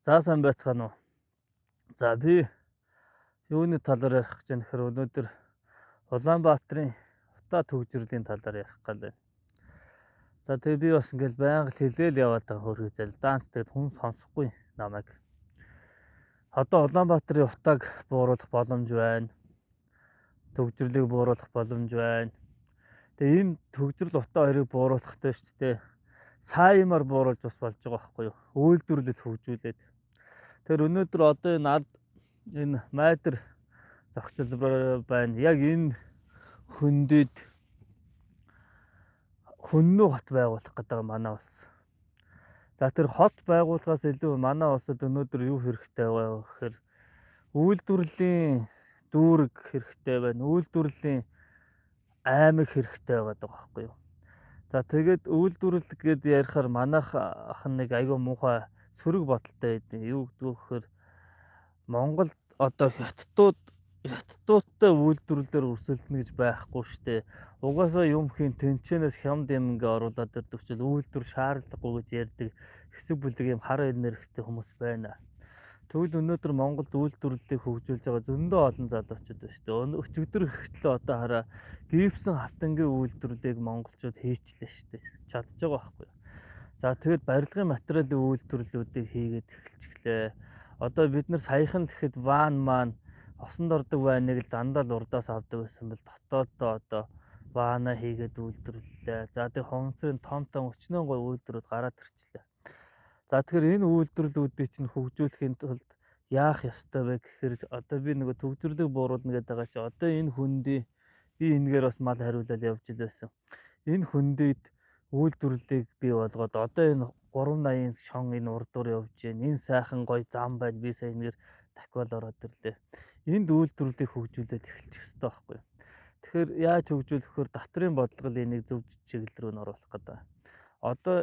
За, сайн байцгаана уу? За, би юуны талаар ярих гэж байна гэхээр өнөөдөр Улаанбаатарын утаа түгжрэлийн талаар ярих гал байна. За, тэгээ би бас ингээл байнга л хэлээл яваад байгаа хөрхи зал даанц, тэгээд хүн сонсохгүй намайг. Одоо Улаанбаатарын утааг бууруулах боломж байна. Түгжрэлийг бууруулах боломж байна. Тэгээ ийм түгжрэл, утаа хоёрыг бууруулахтай шүү дээ. Саймаар бууруулж бас болж байгаа байхгүй юу? Үйлдвэрлэл хөгжүүлээд. Тэр өнөөдөр одоо энэ ард энэ майдэр зохицол байна. Яг энэ хөндөд хөннөө хот байгуулах гэдэг манай улс. За, тэр хот байгуулахаас илүү манай улсад өнөөдөр юу хэрэгтэй вэ гэхээр үйлдвэрлэлийн дүүрэг хэрэгтэй байна. Үйлдвэрлэлийн аймаг хэрэгтэй байгаа байхгүй юу? За, тэгээд үйлдвэрлэл гээд ярихаар манайх ах нэг айгүй муухай сөрөг бодолтой байдаг. Юу гэдэг вэ гэхээр Монголд одоо хятадуудтай үйлдвэрлэлээр өрсөлдөнө гэж байхгүй штэ. Угаасаа юм хийн тэнчэнээс хямд юм ингээ оруулаад ирдэг чил үйлдвэр шаардлагагүй гэж ярьдаг хэсэг бүлэг юм хар энергитэй хүмүүс байна. Тэгвэл өнөөдөр Монголд үйлдвэрлэлийг хөгжүүлж байгаа зөндөө олон залуучууд байна шүү дээ. Өчигдөр ихтлээ одоо хараа, Гибсон хатангийн үйлдвэрлэлийг монголчууд хийчлээ шүү дээ. Чадж байгаа байхгүй юу? За, тэгэд барилгын материалын үйлдвэрлэлүүдийг хийгээд эхэлчихлээ. Одоо бид нар саяхан тэгэхэд ван маань осонд ордог ваныг л дандаа л урдаас авдаг байсан бол дотооддоо одоо вана хийгээд үйлдвэрлэлээ. За, тэг хонцын том том өчнөө гой үйлдвэрүүд гараад ирчлээ. За, тэгэхээр энэ үйлдвэрлэлүүдийг чинь хөгжүүлэхийн тулд яах ёстой вэ гэхээр одоо би нөгөө төгжрлөг бууруулна гэдэг байгаа чи одоо энэ хөндий би энэгээр бас мал хариулаад явж ил байсан. Энэ хөндөд үйлдвэрлэлийг бий болгоод одоо энэ 380 шон энэ урдуур явж гин, энэ сайхан гоё зам байна, би сая энэгээр дахиад ороод ирлээ. Энд үйлдвэрлэлийг хөгжүүлээд эхэлчих ёстой байхгүй юу? Тэгэхээр яаж хөгжүүлэх вөхөр татврын бодлого энийг зөв чиглэл рүү нь оруулах гэдэг. Одоо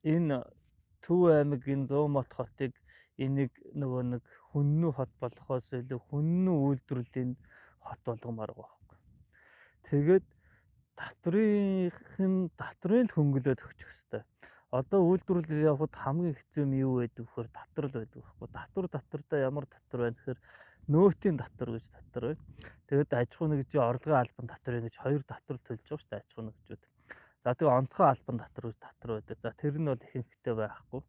энэ Төв аймаг, энэ Зуумот хотыг энийг нөгөө нэг хүннүү хот болохоос илүү хүннүү үйлдвэрлэлийн хот болгомоор байгаа байхгүй. Тэгээд татврын л хөнгөлөөд өгчих хэвээр. Одоо үйлдвэрлэл явахад хамгийн хэцүү юм юу байдаг вөхөр татвар л байдаг байхгүй. Татвар, татвартаа ямар татвар байна гэхээр нөөтийн татвар гэж татвар байна. Тэгээд аж ахуй нэгжийн орлогын албан татвар гэж хоёр татвар төлж байгаа шүү дээ аж ахуй нэгжүүд. За, тэгээ онцгой албан татвар гэж татвар байдаг. За, тэр нь бол ихэнхдээ байхгүй.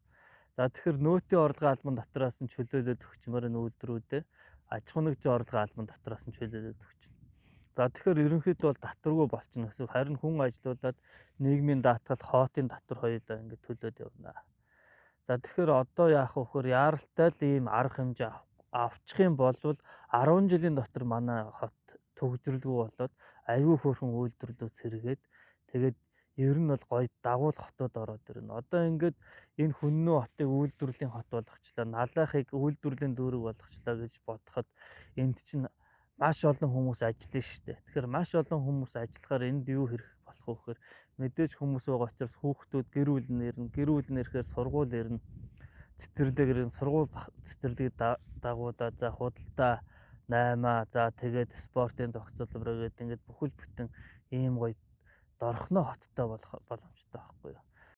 За, тэгэхээр нөөтийн орлогын албан татвараас нь чөлөөлөд өгчмөр нь үйлдвэрүүдээ, аж ахуй нэгжийн орлогын албан татвараас нь чөлөөлөд өгчнө. За, тэгэхээр ерөнхийдөө бол татваргүй болчихно гэсэн. Харин хүн ажилуулад нийгмийн даатгал, хоотын татвар хоёулаа ингээд төлөөд явна. За, тэгэхээр одоо яах вэ гэхээр яаралтай л ийм арга хэмжээ авчих юм бол 10 жилийн дотор манай хот төгжрөлгүй болоод аюу хөөрхөн үйлдвэрлэлүүд сэргээд, тэгээд ер нь бол гоё дагуул хотод ороод ирнэ. Одоо ингээд энэ хүннүү хотыг үйлдвэрлэлийн хот болгочлаа, Налайхыг үйлдвэрлэлийн дүүрэг болгочлаа гэж бодоход энд чинь маш олон хүмүүс ажиллана шүү дээ. Тэгэхээр маш олон хүмүүс ажиллахаар энд юу хэрэг болох вэ гэхээр мэдээж хүмүүс байгаа учраас хүүхдүүд, гэр бүл нь ирнэ, гэр бүл нь ирэхээр сургууль ирнэ, цэцэрлэг ирнэ, сургууль цэцэрлэгийг дагуулаад, за, худалдаа 8, за, тэгээд спортын зохицуулбар гэдэг ингээд бүхэл бүтэн ийм гоё дорхноо хоттой болох боломжтой байхгүй юу?